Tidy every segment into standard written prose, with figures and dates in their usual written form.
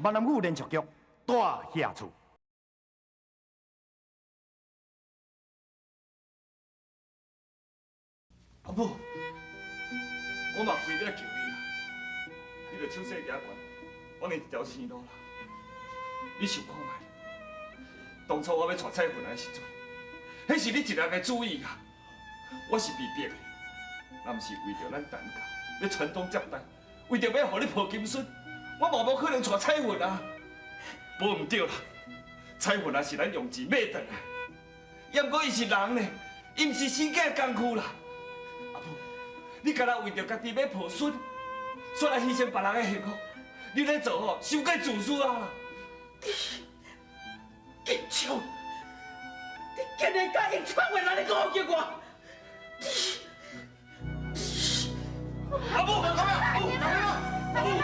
闽南語連續劇《大額厝》。阿母，我嘛跪咧求你啦，你著手勢舉懸，放伊一條生路啦。你想看覓？當初我欲娶彩雲來的時陣，彼是你一人的主意啊！我是被逼的，若毋是為著咱陳家欲傳宗接代，為著欲予你抱金孫，我嘛無可能娶彩雲啊！無毋對啦，彩雲也是咱用錢買轉來，抑毋過伊是人呢，伊毋是生囝的工具啦。阿母，你敢若為著家己欲抱孫，煞來犧牲別人的幸福，你咧做吼，傷過自私啊！金秋，你竟然敢用這款話來攻擊我！阿母，阿母，阿母，阿母，阿母。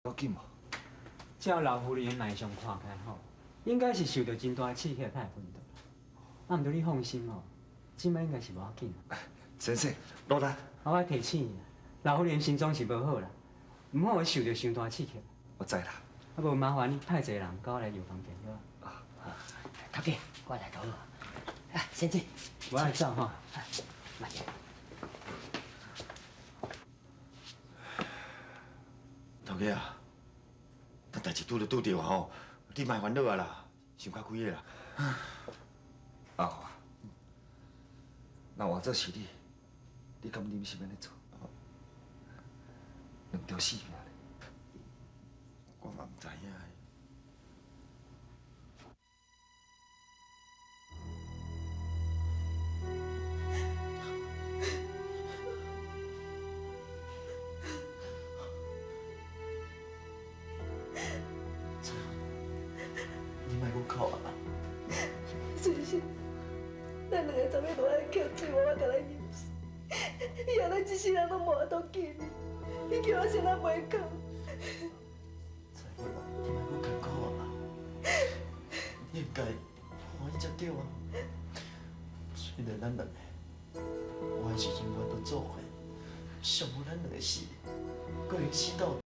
要緊無？照老夫人的脈相看起來吼，應該是受著真大刺激才會昏倒。啊，毋過你放心吼，這擺應該是無要緊。先生，努力。我提醒你，老夫人心臟是無好啦，毋好予受著傷大刺激。我知啦。啊，無麻煩你派一個人佮我來藥房見好啊。頭家，我來就好。啊，先生，我來走吼。慢點。頭家啊，咱代誌拄著拄著吼，你莫煩惱啊啦，想較開的啦。阿華，若換做是你，你敢忍心按呢做？兩條性命咧，我嘛毋知影。你莫閣哭啊！水生，咱兩个昨暝都愛抾水，我共咱飲死，以後咱一世人攏無法度見面，你叫我啥人袂哭？你莫閣艱苦啊！你應該歡喜才對啊。雖然咱兩个，有的時陣無法度做伙，上好咱兩个死，閣會死鬥。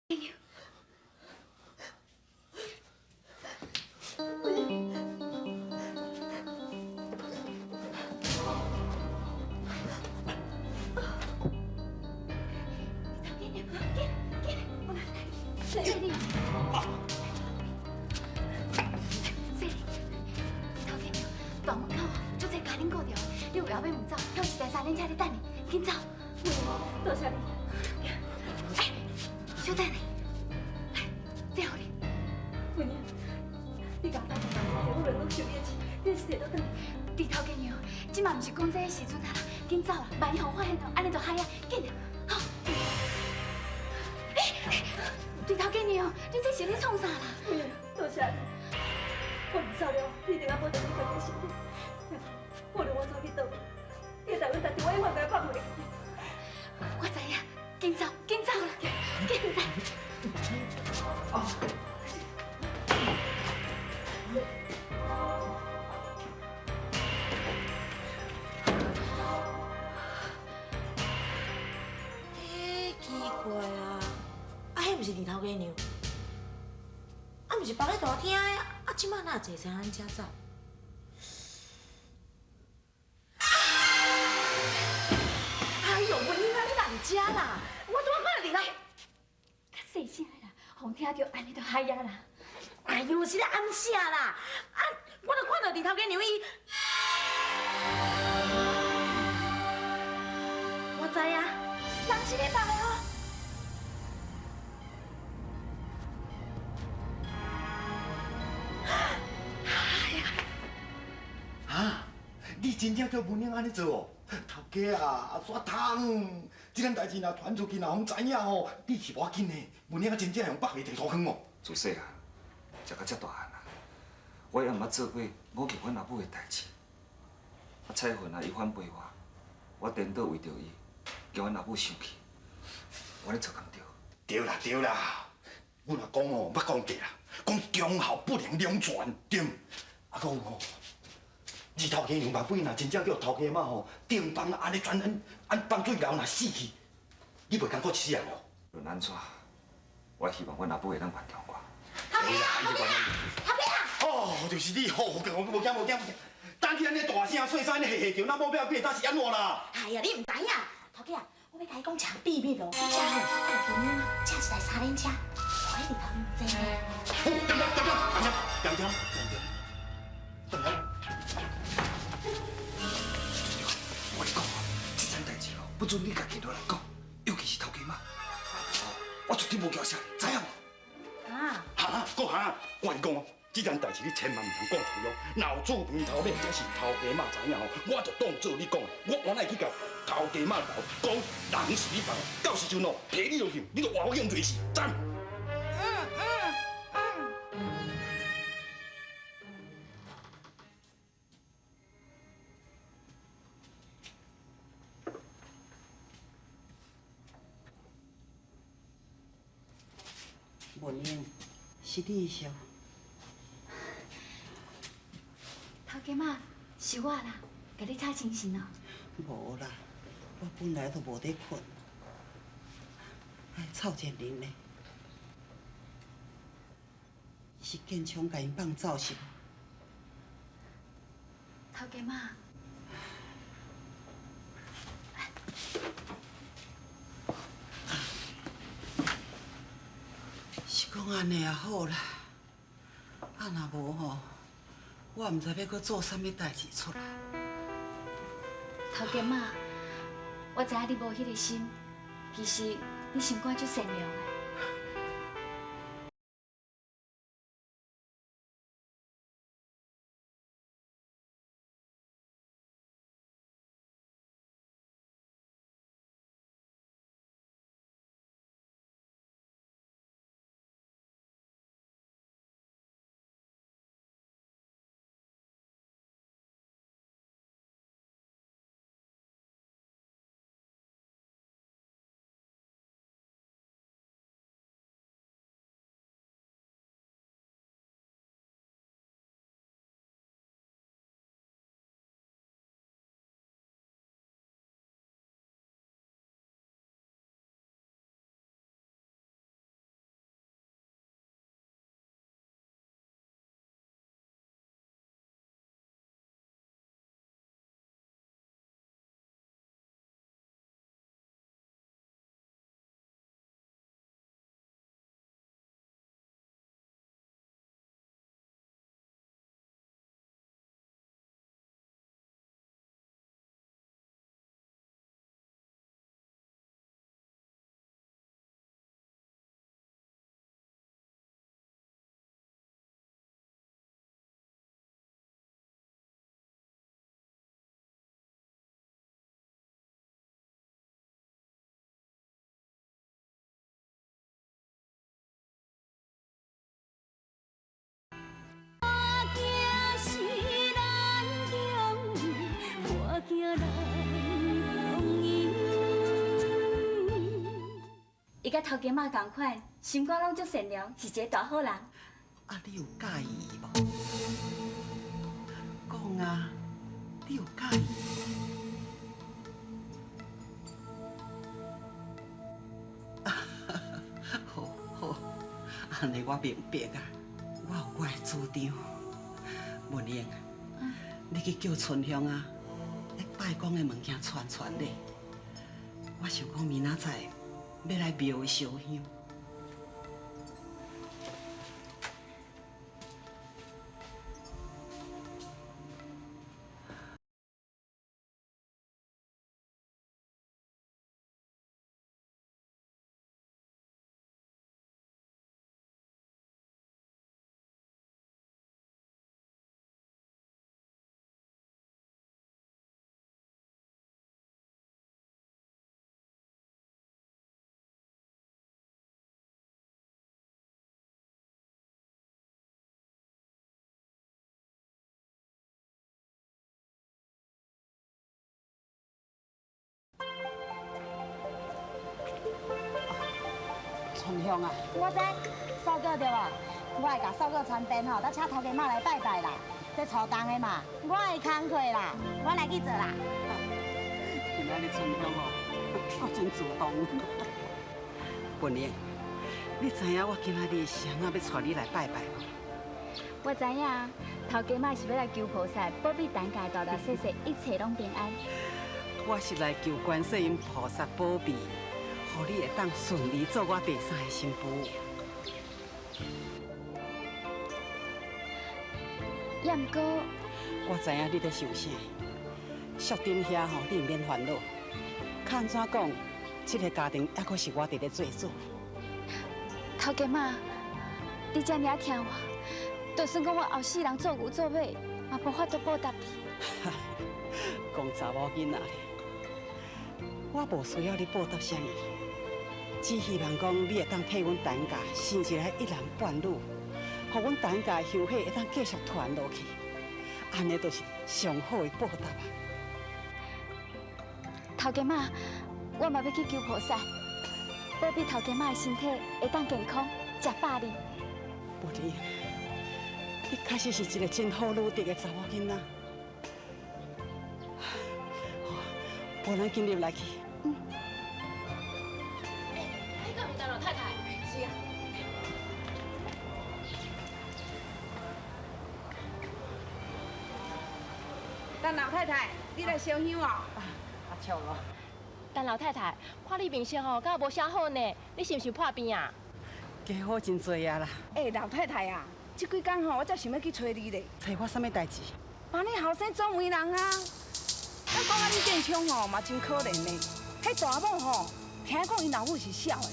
大门口哦，足济家庭顾著，你有后尾门走，遐有一台三轮车咧等你，紧走。多谢你。哎，小等下，来，这予你。文英，你共我打电话，我袂阁受你的气，你是摕倒转。猪头家娘，这嘛毋是讲这个时阵啊啦，紧走啦，万一予发现哦，按呢就害啊，紧啦，好。哎，猪头家娘，你这是咧创啥啦？文英，多谢你。我毋走了，你一定要保重你家己的身体。无论我走去佗位，你的台湾代志我永远共放袂记。我知影，紧走，紧走啦，紧来。欸，奇怪啊，啊，彼毋是二头家娘，啊，毋是别个大厅的，啊，这摆哪会坐三轮车走？哎呦，文英啊，你哪伫遮啦？我拄仔看到二头。较细声啦，予听著按呢就害啊啦。哎呦，是咧暗写啦！啊，我都看到二头家娘伊，我知啊，人是你放的哦。啊！你真正叫文英按呢做哦？头家啊，煞通！这件代志若传出去，若予知影吼，你是无要紧的。文英啊，真正会予百个提土坑哦。自细汉，食到遮大汉啊，我也毋捌做过误叫阮阿母的代志。啊，彩云啊，伊反背我，我颠倒为著伊，叫阮阿母生气，我咧做敢对？对啦对啦，阮阿公吼捌讲过啦，讲忠孝不能两全，对毋？啊，阁有吼，二头家娘万尾若真正叫头家妈吼顶房按呢转按按放水流若死去，你袂艰苦一世人哦。无论按怎，我希望阮阿母会当原谅我。头家啊，头家啊，头家啊！哦，就是你，好，无惊无惊无惊。当起按呢大声细声按呢吓吓叫，那某表变当是按怎啦？哎呀，你毋知影，头家啊，我欲共你讲一项秘密哦。你遮吼，我著今日请一台三轮车，予彼二头坐。好，等等等等，等等等等等等。我跟你讲哦，这件代志哦，不准你家己落来讲，尤其是头家妈。我绝对无叫啥，知影无？啊？哈，阁哈，我跟你讲哦，这件代志你千万毋通讲出去哦。若有煮饭头尾，或者是头家妈知影吼，我就当做你讲的，我原来去共头家妈闹，讲人是你放的，到时阵哦，提你落去，你就活活用罪死，知？文英，是你是？头家妈，是我啦，共你吵精神哦。无啦，我本来都无咧睏。哎，臭贱人呢？是建昌共𪜶放走是无？头家妈。是讲按呢也好啦，啊若无吼，我毋知欲阁做啥物代志出来。头家妈，我知影你无彼个心，其实你心肝足善良的。来逢迎。伊佮头家妈仝款，心肝拢足善良，是一个大好人。啊，你有佮意伊无？讲啊，你有佮意？好好，按呢我明白啊，我有我的主张。文英，你去叫春香啊，咧拜公的物件传传咧。我想讲明仔载欲来庙烧香。春香啊，我知，扫过对无？我会共扫过传便吼，再请头家妈来拜拜啦。这初冬的嘛，我的工课啦，我来去做啦。今仔日春香哦，阁真主动。文英，你知影我今仔日是按怎欲带你来拜拜无？我知影，头家妈是欲来求菩萨保庇陈家大大细细一切拢平安。我是来求观世音菩萨保庇。予你会当顺利做我第三个新妇。也毋过，我知影你咧想啥。淑珍遐吼，你毋免烦恼。较按怎讲，这个家庭犹阁是我伫咧做主。头家妈，你这尔疼我，就算讲我后世人做牛做马，嘛无法度报答你。讲查某囡仔咧，我无需要你报答啥物。只希望讲你会当替阮陈家生一个一男半女，予阮陈家的香火会当继续传落去，按呢就是上好的报答啊！头家妈，我嘛欲去求菩萨，保庇头家妈的身体会当健康，食百二。无你，你确实是一个真好女德的查某囡仔。无咱紧入来去。是啊。陈老太太，你来烧香哦？阿笑哦。陈老太太，看你面色吼，敢无啥好呢？你是毋是破病啊？加好真济啊啦。欸，老太太啊，这几工吼，我才想欲去揣你咧。揣我啥物代志？骂你后生总为人啊！咱讲啊，你建昌吼嘛真可怜呢。彼大某吼，听讲𪜶老母是痟的，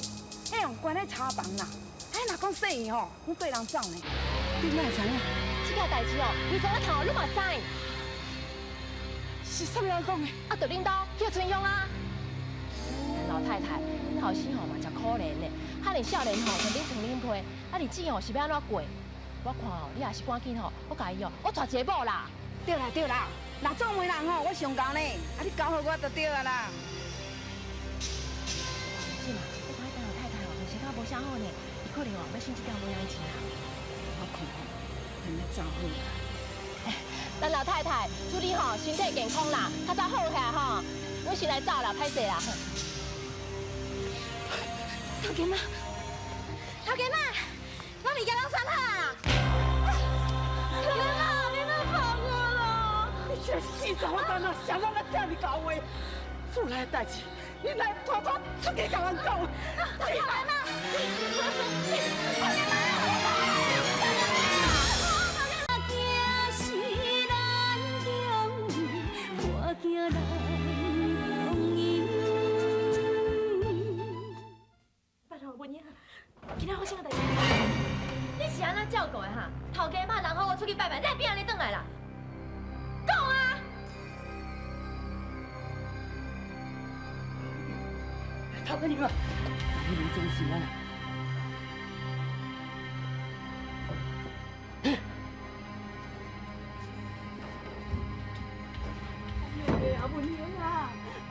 彼用关咧查房啦。哎，若讲说伊吼，拢缀人走呢。你哪会知影？这件代志哦，连从我头你嘛知。是啥物人讲的？啊，就恁兜叫春香啊。老太太，恁后生吼嘛真可怜呢，哈尔少年吼从恁床恁被，啊日子吼是欲按怎过？我看哦，你也是赶紧吼，我共伊哦，我娶一个某啦。对啦对啦，若做媒人吼，我上贤呢，啊你交予我就对啊啦。是嘛？我看彼老太太哦，面色敢无啥好呢，伊可能哦欲生这条无样钱啊。我看看，按呢走好啦。咱老太太祝你吼身体健康啦，较早好起来吼。阮先来走啦，歹势啦。头家妈，头家妈，我物件拢选好啊！头家妈，你莫放我啦！你这个死查某囡仔，啥人来这么厚话？厝内的代志，你来拖拖出去共人讲。头家妈，头家妈。拜托文英，今仔发生个代志，你是按怎照顾的哈？头家妈人好我出去拜拜，你会变按呢转来啦？讲啊！头家娘啊，你真是啊！阿文英，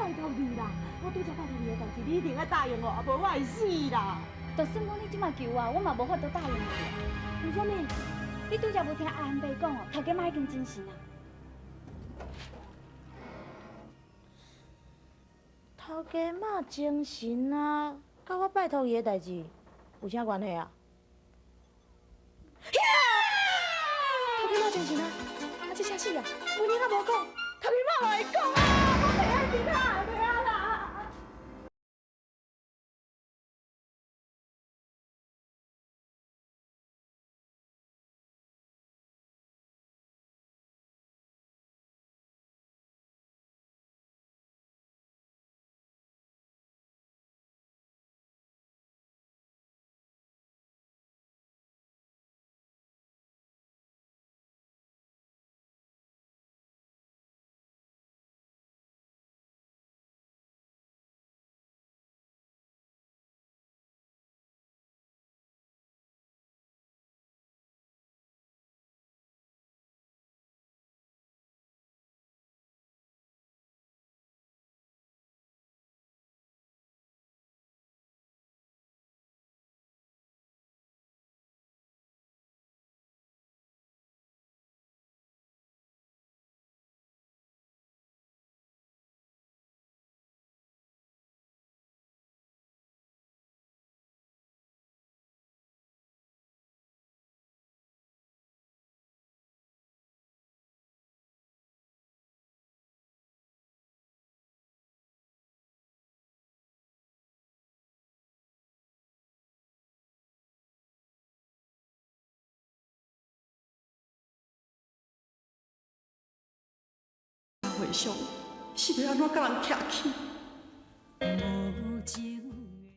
拜託你啦，我拄才拜託你的代誌，你一定愛答應我，無我會死啦。就算講你這馬求我，我嘛無法度答應你啊。為啥物？你拄才無聽阿漢伯講哦，頭家媽已經精神啊。頭家媽精神啊，佮我拜託伊的代誌有啥關係啊？頭家媽精神啊！啊，這啥事啊？文英仔無講，頭家媽嘛會講啊！我袂愛聽啊，袂愛啦！回想是欲按怎佮人徛起？